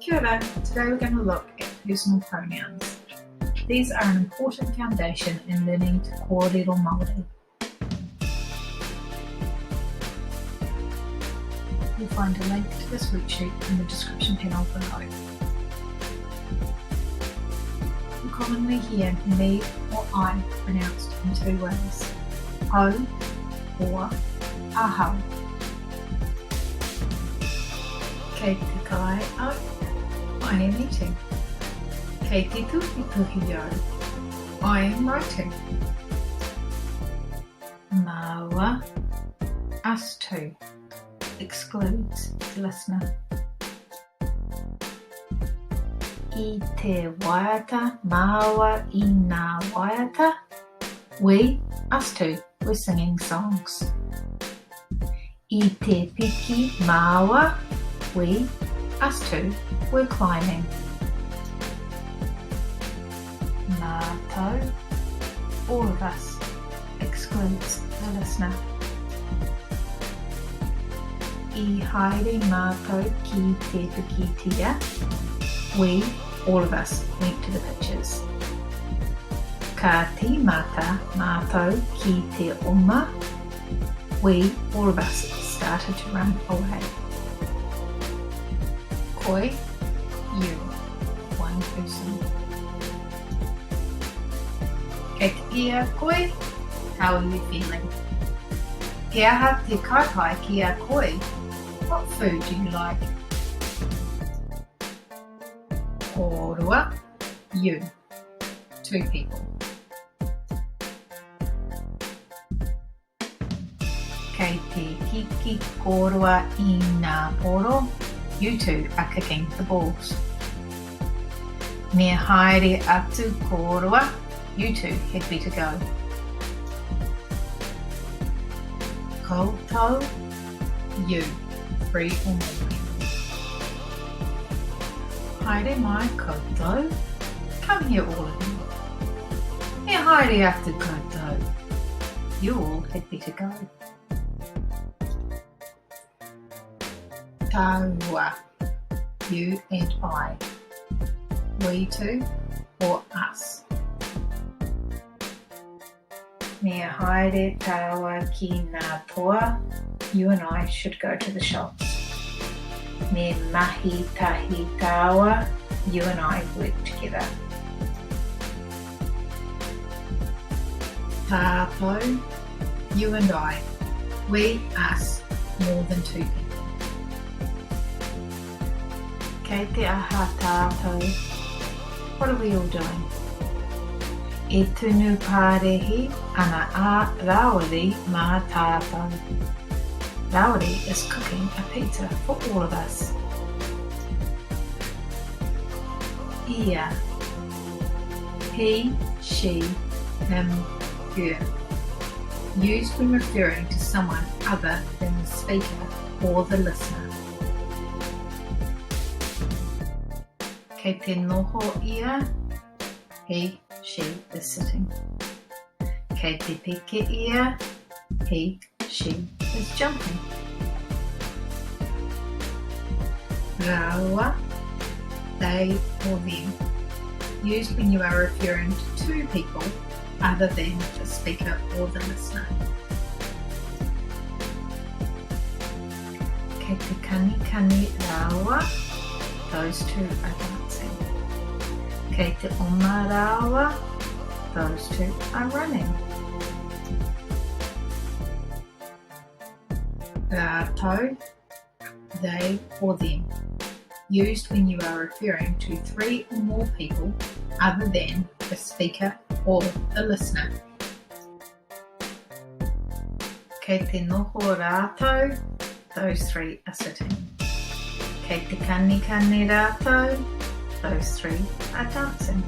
Kia ora, today we're going to look at personal pronouns. These are an important foundation in learning to kōrero Māori. You'll find a link to this worksheet in the description panel below. You commonly hear me or I pronounced in two ways, au or ahau. Kei te kai au, I am eating. Kei te tuhituhi au, I am writing. Māua, us two, excludes the listener. I te waiata māua i ngā waiata, we, us two, were singing songs. I te piki māua, we, us two, were climbing. Mātou, all of us, excludes the listener. I haere mātou ki te pikitia, we, all of us, went to the pictures. Ka tīmata mātou ki te oma, we, all of us, started to run away. Koe, you, one person. Kei te pia koe, how are you feeling? He aha te kai pai ki a koe? What food do you like? Kōrua, you, two people. Kei te kiki kōrua i ngā pōro, you two are kicking the balls. Me haere atu kōrua, you two had better go. Koutou, you, three or more people. Haere mai koutou, come here all of you. Me haere atu koutou. You all had better go. Tāua, you and I. We two or us. Me haere tāua ki ngā toa, you and I should go to the shops. Me mahi tahi tāua, you and I work together. Tātou, you and I. We, us, more than two people. Kei te aha tātou? What are we all doing? E tunu pārehi ana a Rāwiri mā tātou. Rāwiri is cooking a pizza for all of us. Ia. He, she, him, her. Used when referring to someone other than the speaker or the listener. Kei te noho ia, he, she is sitting. Kei te peke ia, he, she is jumping. Rāua, they or them. Used when you are referring to two people other than the speaker or the listener. Kei te kanikani rāua, those two are dancing. Kei te oma rāua, those two are running. Rātou, they or them. Used when you are referring to three or more people other than the speaker or the listener. Kei te noho rātou, those three are sitting. Kei te kanikani rātou, those three are dancing.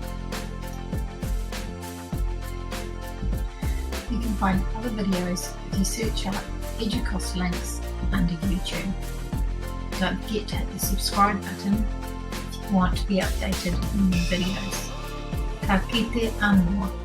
You can find other videos if you search up Educost links under YouTube. Don't forget to hit the subscribe button if you want to be updated on new videos. Ka kite anō.